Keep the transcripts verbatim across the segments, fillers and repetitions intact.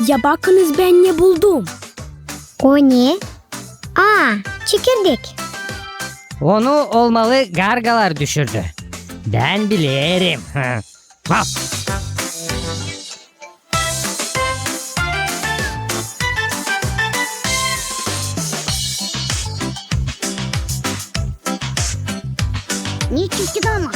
Ya bakınız, bän ne buldum. O ne? Aa, çekirdek. Onu olmalı gargalar düşürdü. Bän bilerim. Hop. Ne çirkin ama.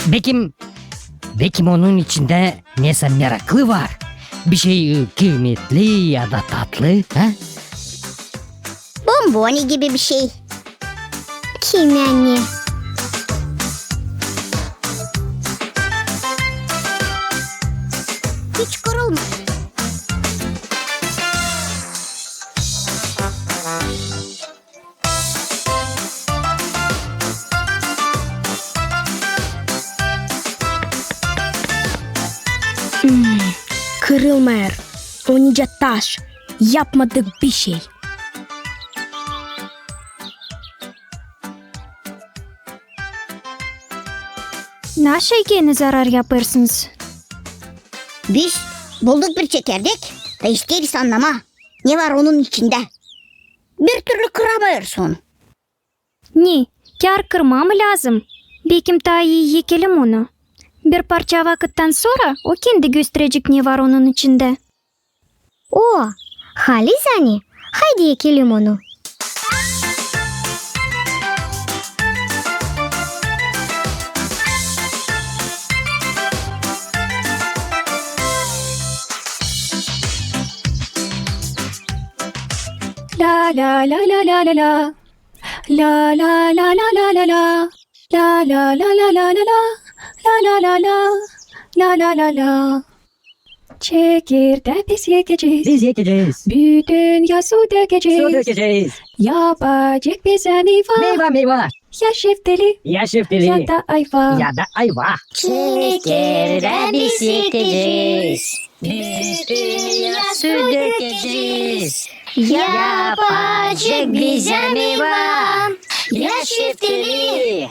Bekim, bekim onun içindä nesä meraklı var. Bir şey, e, kıymetli ya da tatlı, ha? Bomboni gibi bir şey. Kimeni? Hiç kırılmadı. Hmm, kırılmêêr. O nicä taş. Yapmadık bir şey. Naşey genä zarar yapêrsınız? Biz bulduk bir çekirdek, da isteeriz annamaa, ne var onun içindä. Bir türlü kıramêêrız onu. Ne, kär kırmaa mı lääzım? Bekim taa ii ekelim onu. Bir parça vakıttan sora o kendi gösterecek, ne var onun içindä. O, halizdän ii, haydi ekelim onu. La, la, la, la. La, la, la, la. La, la, la, la. La, la, la, la. La, la, la, la. Çekirdää biz ekecez. Biz ekecez. Bütün yaz su dökecez. Su dökecez. Yapacek bizä meyva. Meyva, meyva. Ya şeftali. Ya şeftali. Ya da ayva. Ya da ayva. Çekirdää biz ekecez. Bütün yaz su dökecez. Yapacek bizä meyva. Ya şeftali.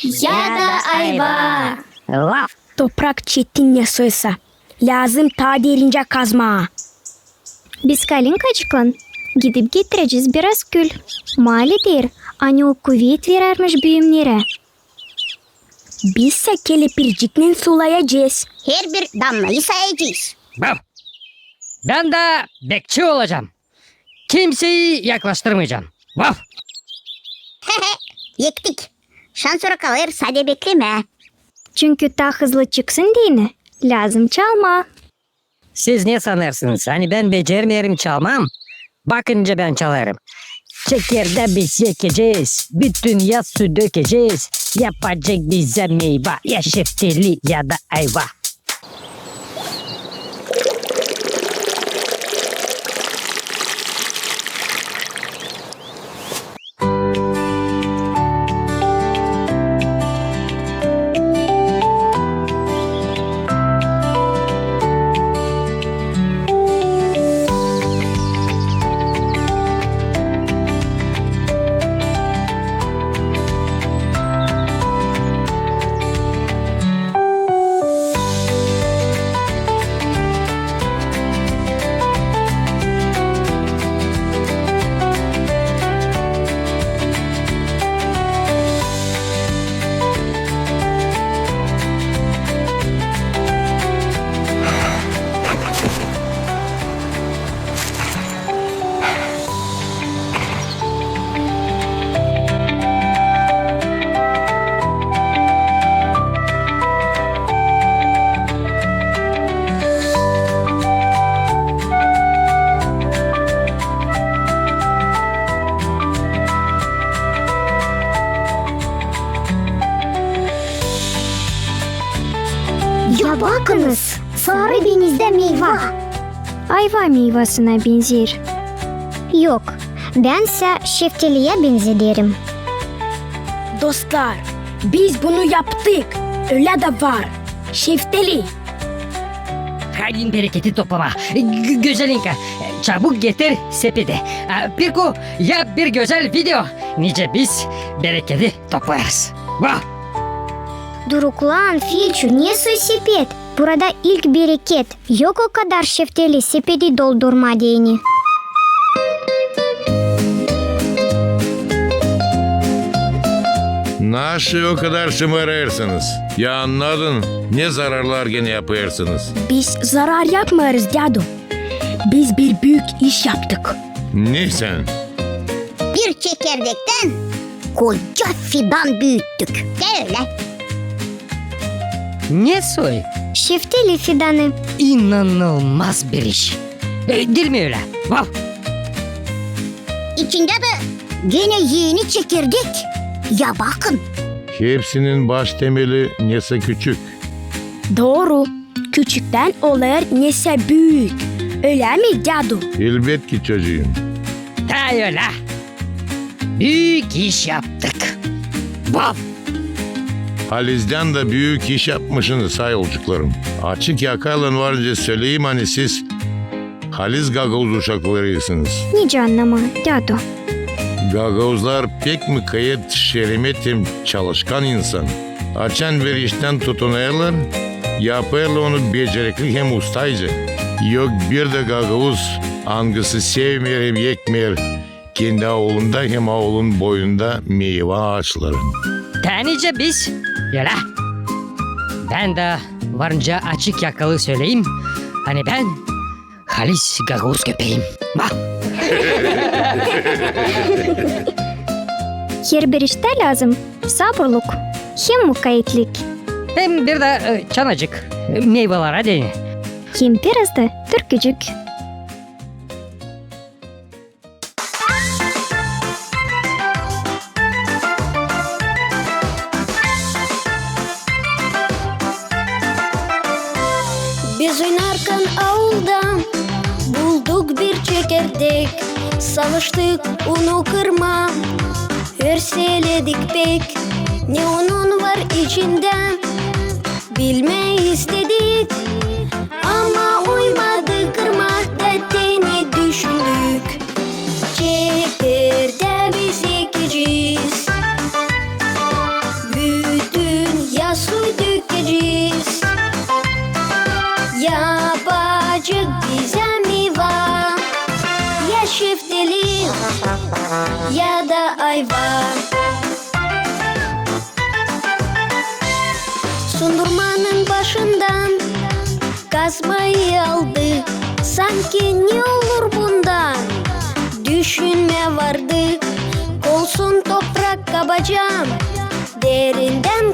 Ya da ayva. Laf. Toprak çetin ne soysa. Lääzım taa derincä kazmaa. Biz kalinkacıklan gidip getirecez biraz kül. Maali deer, ani o kuvet verärmiş büümnerä. Bizsä kelepirciknän sulayacez. Herbir damnayı sayacez. Bam! Bän dä bekçi olacam. Kimseyi yaklaştırmayacam. Vaf! Ektik. Şansora kalêr sade beklemää. Çünkü taa hızlı çıksın deyni, lääzım çalmaa. Siz ne sanêrsınız, ani bän becermeerim çalmaa? Bakın nicä bän çalêrım. Çekirdää biz ekecez, bütün yaz su dökecez. Yapacek bizä meyva, ya şeftali, ya da ayva. Ya bakınız, sarı benizdä meyva. Ayva meyvasına benzeer. Yok, bän sä şeftaliyä benzederim. Dostlar, biz bunu yaptık. Ölä dä var. Şeftali. Haydi bereketi toplamaa. Gö-, Gözelinka, çabuk getir sepeti. Pirku, yap bir gözäl video, nicä biz bereketi toplêêrız. Vah! Duruklan, Filçu, ne soy sepet? Burada ilk bereket. Yok o kadar şeftali sepeti doldurmaa deyni. Naşey o kadar şımarêrsınız? Ya annadın, ne zararlar genä yapêrsınız? Biz zarar yapmêêrız, dädu. Biz bir büük iş yaptık. Ne sän? Bir çekerdektän koca fidan büüttük. Dä ölä. Ne soy? Şeftali fidanı. İnanılmaz bir iş. E, diil mi ölä? Vav! İçindä dä genä eni çekirdek. Ya bakın. Hepsinin baş temeli nesä küçük. Dooru. Küçüktän olêr nesä büük. Ölä mi, dädu? Elbetki, çocuum. Dä ölä. Büük iş yaptık. Vav! Halizdän dä büük iş yapmışınız, say olcuklarım. Açık yakaylan var nicä söleyim, ani siz halis gagauz uşaklarıysınız. Nicä annamaa, dädu? Gagauzlar pek mukayyet, şeremet hem çalışkan insan. Açan bir iştän tutunêrlar, yapêrlar onu becerikli hem ustayca. Yok bir dä gagauz, angısı sevmeer hem ekmeer kendi aulunda hem aulun boyunda meyva aaçların. Dä nicä biz, ölä. Bän dä var nicä açık yakalı söleyim, ani bän halis gagauz köpeeyim. Vav! Herbir iştä lääzım saburluk hem mukayyetlik. Hem bir dä, e, çanacık, e, meyvalara deyni. Hem biraz da türkücük. Biz oynarkan aulda bulduk bir çekirdek. Savaştık onu kırmaa, örseledik pek, ne onun var içindä, bilmää istedik. Ama uymadı kırmaa, dä tenä düşündük. Çekirdää biz ekecez, bütün yasuu dökecez. Yapacek bizä meyva, ya şeftali, ya da ayva. Sundurmanın başından kazmayı aldı, sanki ne olur bundan düşünmää vardı. Olsun, toprak kabacam, derindän